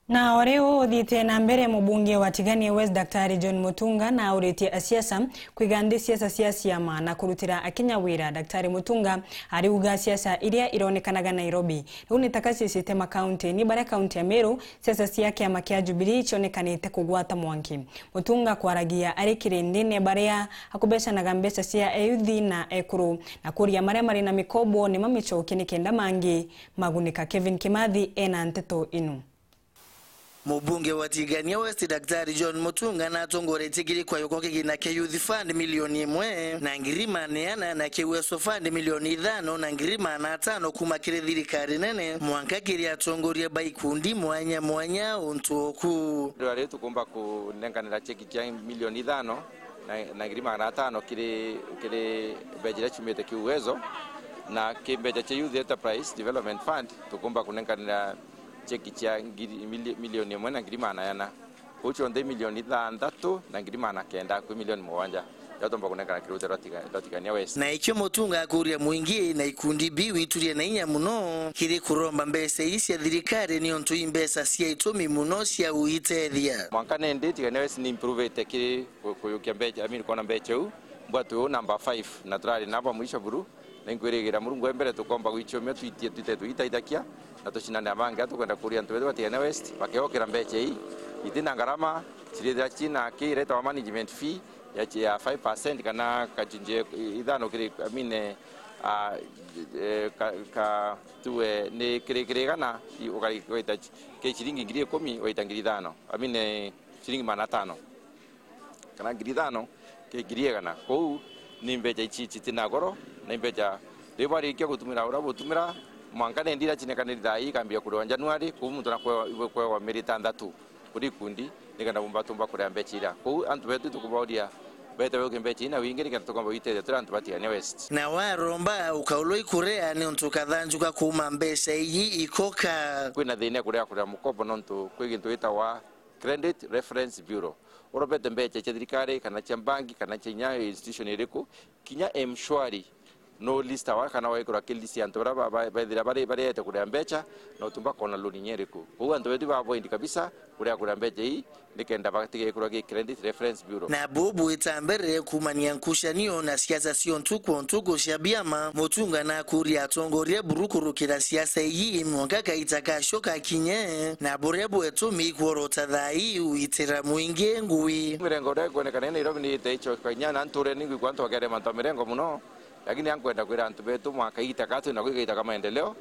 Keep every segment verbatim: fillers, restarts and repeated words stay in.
Na o riu uthiite na mbere, mubunge wa Tigania West, Daktari John Mutunga, na auritie asiasa kwiga nthi siasa cia ciama na kurutira Akenya wira. Daktari Mutunga ariuga siasa iria ironekanaga Nairobi riu ni ta ka ciicite makaunti-ini, baria kaunti ya Meru siasa cia kiama kia Jubilee cionekanite kugwata mwanki. Mutunga kwaragia ari kirindine baria akubecanaga mbeca cia eyuthi na ekuru, na kuria maria mari na mikobo ni mamicokie nikenda mangi magunika. Kevin Kimathi ena nteto inu. Mubunge wa Tigania West, Daktari John Mutunga, natongoretie kiri kwayukwa kigina kia Youth Fund milioni imwe na ngiri maana ana na kia Uwezo Fund milioni ithano na ngiri maana atano kuma kiri thirikari nene mwanka kiri atongoria ba ikundi mwanya mwanya untu uku. Riu tukumba kunenganira cheki kia milioni ithano na, na ngiri maana atano kiri, kiri mbeca iria ciumite ki Uwezo, na ki mbeca cia Youth Enterprise Development Fund tukumba kunenganira cheki cia ngiri, mili-, milioni imwe na ngiri maana ana. Kuu cionthe milioni ithanthatu na ngiri maana kenda kwi milioni mugwanja iria tuumba kunengana kiri rutere rwa Tiga-, rwa Tigania West. Na ikio Mutunga akuria mwingi na ikundi biu iturie na inya muno kiri kuromba mbeca ii cia thirikari, niuntu i mbeca cia itumi muno cia uitethia. Mwanka nindi Tigania West ni improvete kiri ku-, kuyukia mbeca, I mean, kwona mbeca iu, mbwa twi uu number five, na turari naba mwisho buru. Na inkwirigira Murungu e mbere tukomba gwichumia twitie twite tugitaithakia, na tucinane na bangi aria tukwenda kuria antu betu ba Tigania West, bakeokera mbeca ii, iti na ngarama, cirithira cina ki iretawa management fee ya, ya five percent kana kachunji ithano kiri, I mean, eh, ah, eh, ka, ka, tuwe ni kiri, kiri igana, i-, ukari-, ugaita ki ciringi ngiri ikumi, ugaita ngiri ithano, I mean, eh, ciringi maana atano. Kana ngiri ithano ki ngiri igana. Kuu ni mbeca ici citina goro, na i mbeca riu barikia gutumira uria butumira, mwanka nindi iria cinekaniri thaa ii ikambia kuriwa January, kuu muntu na kwe-, kwewa mieri itantatu kuri ikundi, nikenda bumba tumba kuria mbeca iria. Kuu antu betu tukubauria bete beuke mbeca ii na wingi, nikenda tukomba gwitethia turi antu ba Tigania West. Na waromba ukaulwa ikuria niuntu ukathanjuka kuuma mbeca ii ikoka. Kwina thina ya kuria, kuria mukobo nontu kwi gintu gitawa Credit Reference Bureau. Urobete mbeca cia thirikari, kana cia mbangi, kana cia inya institution iriku, kinya M-Shwari, no list awa kana waikura ki list ya antu baria ba-, ba-, bethira bari, bariete kuria mbeca, na utumba kona loan inya iriku. Kou antu betu ba avoid kabisa kuria, kuria mbeca ii, nikenda batiga ikurwa ki Credit Reference Bureau. Na bu bwita mbere kumania nkucanio na siasa ciontu kwa ntuku cia biama, Mutunga nakuria atongoria buru kurukira siasa ii mwanka kaita kacio kakinye, na buria bwetumi ikworota thaa ii uitira mwingi ngui. Mirengo iria ikwonekana i Nairobi ni ite icoka inya, na nture ningwigua antu bakiaria mantu ma mirengo muno, lakini ankwenda kwira antu betu mwanka iita kaa twina kwiga iita ka maendeleo,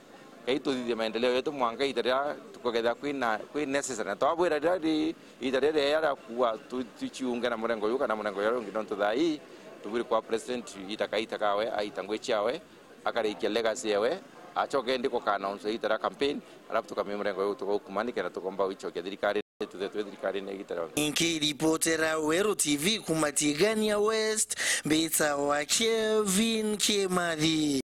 kai tuthithie maendeleo yetu mwanka iita riria tukugethira kwina, kwi necessary. Na twabwira riria ri-, iita riria rieya ria kuuga tu-, tuciunge na murengo uyu kana murengo uria ungi, nontu thaa ii tubwiri kwa president iita ka iita kawe, aita ngui ciawe, akarikia legacy yawe, acoke indi kuka announce iita ria campaign, alafu tukamenya murengo uyu tugaukuma nikenda tukomba gwicokia thirikari, tuthe twi thirikarine iita rionthe. Nkiripotera Weru T V kuma Tigania West, mbitawa Kevin Kimathi.